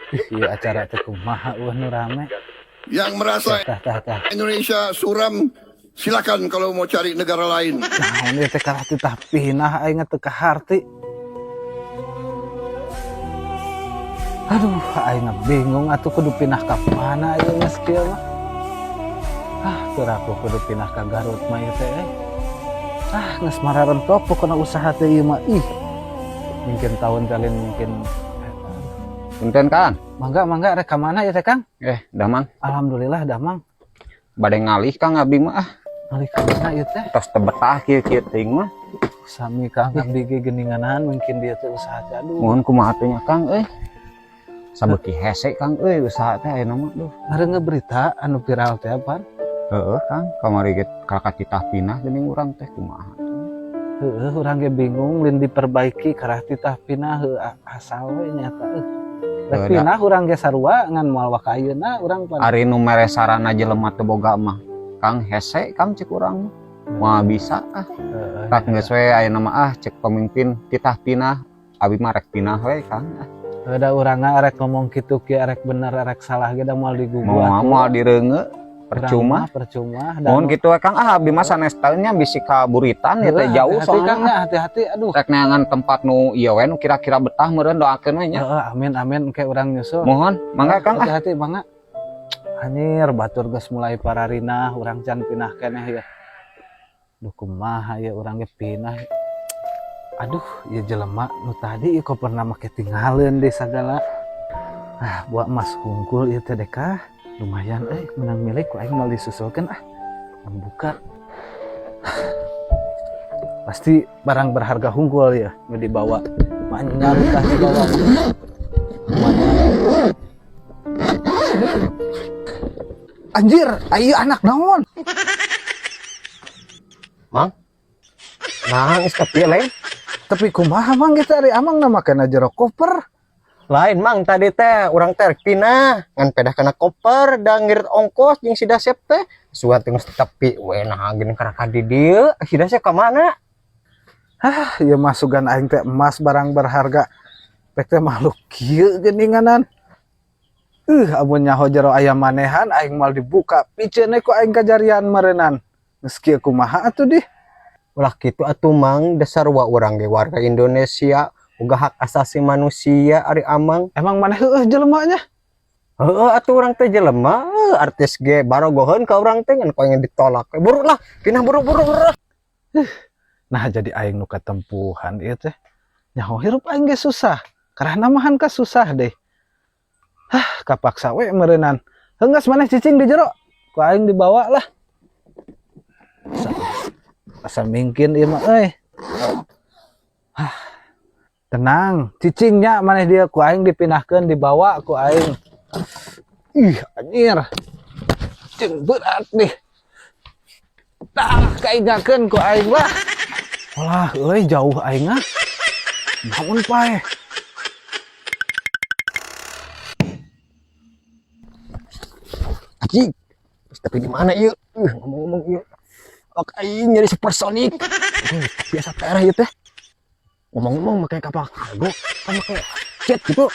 Ih, ieu acara teh kumaha eueuh nu rame. Yang merasa Tah tah tah. Indonesia suram, silakan kalau mau cari negara lain. Naon ieu teh kalah titah pinah aing teu kaharti. Aduh, aing bingung atuh kudu pinah ka mana ieu geus kieu mah. Ah, teu aku kudu pinah ka Garut mah ieu teh. Ah, geus mararentok pokona usaha teh ieu mah ih. Mungkin tahun kalian mungkin. Punten, Kang. Mangga mangga, rek ka mana ieu teh, Kang? Damang. Alhamdulillah, damang. Bade ngalih, Kang, abdi mah ah. Ngalih ka mana ieu teh? Tos teu betah kieu-kieu teuing mah. Sami, Kang, abdi ge geuninganan mungkin dia teh usaha teh aduh. Mohon kumaha atuh nya, Kang euy. Sabeuki hese, Kang euy, usaha teh ayeuna mah duh. Ngareungeun berita anu viral teh apaan? Heeh, Kang, kamari ge kakak titah pinah geuning urang teh kumaha atuh. Heeh, urang ge bingung lin diperbaiki karah titah pinah heuh asal we nyata euy. Rek pinah urang ge sarua ngan moal waka ayeuna urang pan. Ari nu mere sarana jelema teu boga mah, Kang, hese, Kang, cek urang mah. Moal bisa ah. Heeh. Tak geus we ayeuna mah ah, cek pemimpin titah pinah, abi mah rek pinah we, Kang. Ah. Da urang rek ngomong kitu kieu rek bener rek salah ge da moal digugu Moal atuh. Moal direungeut percuma. Urang mah percuma. Mohon kitu we, Kang, ah, abdi mah sanes nya bisi ka buritan ya teh jauh hati-hati, soalnya. Kang, ya, hati-hati aduh. Rek neangan tempat nu ieu we nu kira-kira betah meureun, doakeun we nya. Heeh, amin amin engke urang nyusul. Mohon, mangga, Kang ah. Hati-hati mangga. Anjir, batur geus mulai pararinah, urang can pinah keneh ya. Duh, kumaha ya urang ge pinah. Aduh, ieu jelema nu tadi ieu kok pernah make tinggalin di sagala. Ah, buat emas hungkul ieu teh deka. Lumayan euy, menang milik ku aing mal disusulkeun ah. Membuka. Pasti barang berharga hungkul ya, nu dibawa. Manyar tah dibawa. Lumayan. Anjir, ayo anak naon? Mang. Nah, geus tepi lain. Tapi kumaha, Mang, kita ari amang na makena jero koper. Lain, Mang, tadi teh urang teh rek pinah ngan pedah kana koper da ngirit ongkos jeung si Dasep teh. Sugan teh geus tepi we nah geuning karaka di dieu. Si Dasep ka mana? Hah, ieu mah sugan aing teh emas barang berharga. Pek teh makhluk kieu geuninganan. Amun nyaho jero aya manehan aing moal dibuka. Piceun ku aing kajarian meureunan. Geus kieu kumaha atuh dih? Ulah kitu atuh, Mang, dasar wa urang ge warga Indonesia, boga hak asasi manusia ari amang. Emang maneh heueuh jelema nya? Heeh atuh urang teh jelema, artis ge barogoheun ka urang teh ngan koeng ditolak. Buru lah, pinah buru buru buru. Nah, jadi aing nu katempuhan ieu teh. Nyaho hirup aing ge susah. Karena mahan ka susah deh. Hah, kapaksa we meureunan. Heunggeus maneh cicing di jero. Ku aing dibawa lah. Asa mingkin ieu mah euy. Hah. Tenang, cicingnya maneh dia ku aing dipindahkeun dibawa ku aing. Ih, anjir. Cing berat nih. Tah, kaingakeun ku aing lah. Walah, euy jauh aing ah. Naon pae? Anjing. Tapi di mana ieu? Ngomong-ngomong ieu. Ok aing jadi supersonik. Biasa tereh ieu teh. Ngomong-ngomong make kapal kargo, kan make jet gitu.